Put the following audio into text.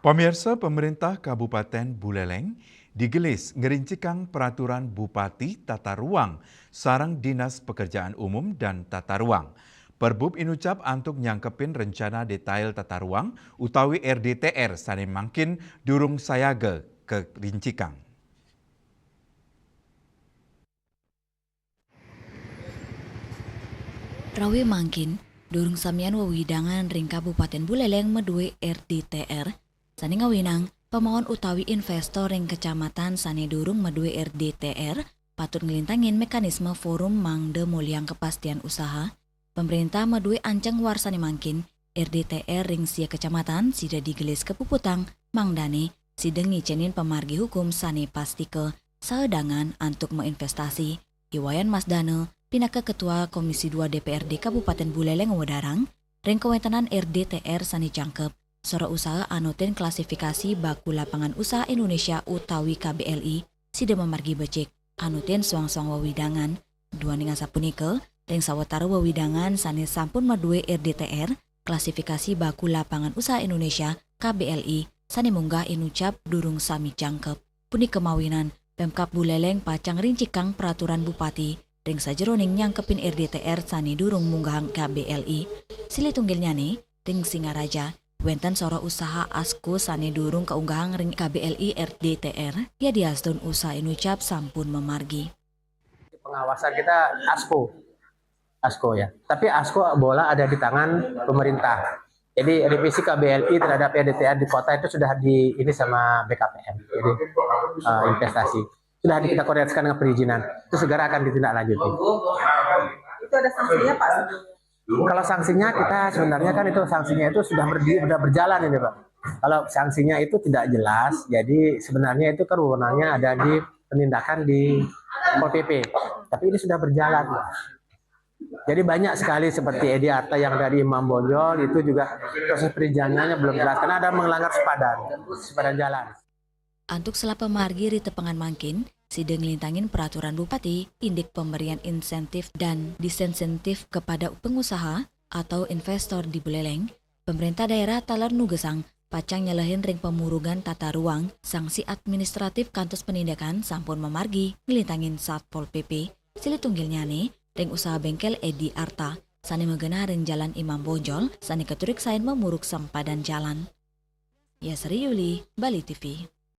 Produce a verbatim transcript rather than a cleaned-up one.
Pamirsa, pemerintah Kabupaten Buleleng digelis ngerincikang peraturan Bupati tata ruang sareng Dinas Pekerjaan Umum dan Tata Ruang. Perbub inucap antuk nyangkepin rencana detail tata ruang utawi R D T R sane mangkin durung sayaga kerincikang. Rawi mangkin, durung samian wewidangan ring Kabupaten Buleleng madue R D T R, sane ngawinang pamaon utawi investor ring kecamatan sane durung madue R D T R patut nglintangin mekanisme forum mangda muliang kepastian usaha. Pemerintah madue anceng warsane mangkin, R D T R ring sia kecamatan sida digelis kapuputang mangdane sida ngicenin pamargi hukum sane pastika saedangan antuk mainvestasi. I Wayan Masdana, pinaka Ketua Komisi dua D P R D Kabupaten Buleleng, ngwedarang, ring kawentenan R D T R sane jangkep, sora usaha anutin klasifikasi Baku Lapangan Usaha Indonesia utawi K B L I, sida mamargi becik, anutin soang-soang wewidangan. Duaning asapunika, ring sawatara wewidangan sane sampun madue R D T R, klasifikasi Baku Lapangan Usaha Indonesia, K B L I, sane munggah inucap durung sami jangkep. Punika mawinan, Pemkab Buleleng pacang rincikang peraturan Bupati ring sajeroning nyangkepin R D T R sane durung munggahang K B L I. Silih tunggilnyane, ring Singaraja, wenten sora usaha ASKO sane durung kaunggahang ring K B L I R D T R, yadiastun usaha inucap sampun mamargi. Pengawasan kita ASKO. ASKO ya. Tapi ASKO bola ada di tangan pemerintah. Jadi revisi K B L I terhadap R D T R di kota itu sudah di ini sama B K P M. Jadi eh, investasi sudah kita koordinasikan dengan perizinan. Itu segera akan ditindaklanjuti. Itu ada sanksinya, Pak? Kalau sanksinya kita sebenarnya kan itu sanksinya itu sudah berdi, sudah berjalan ini, Pak. Kalau sanksinya itu tidak jelas, jadi sebenarnya itu kan wewenangnya ada di penindakan di Pol P P. Tapi ini sudah berjalan, Pak. Jadi banyak sekali seperti Edi Arta yang dari Imam Bonjol itu juga proses perizinannya belum jelas karena ada melanggar sepadan, sepadan jalan. Antuk sela pamargi ri tepengan mangkin, sida nglintangin peraturan Bupati, indik pemberian insentif dan disinsentif kepada pengusaha atau investor di Buleleng, pemerintah daerah taler nugesang pacang nyelehin ring pamurugan tata ruang, sanksi administratif kantos penindakan sampun mamargi nglintangin Satpol P P. Silih tunggilnyane ring usaha bengkel Edi Arta, sane magenah ring Jalan Imam Bonjol, sane katurik sayan mamurug sempadan jalan. Yasri Yuli, Bali T V.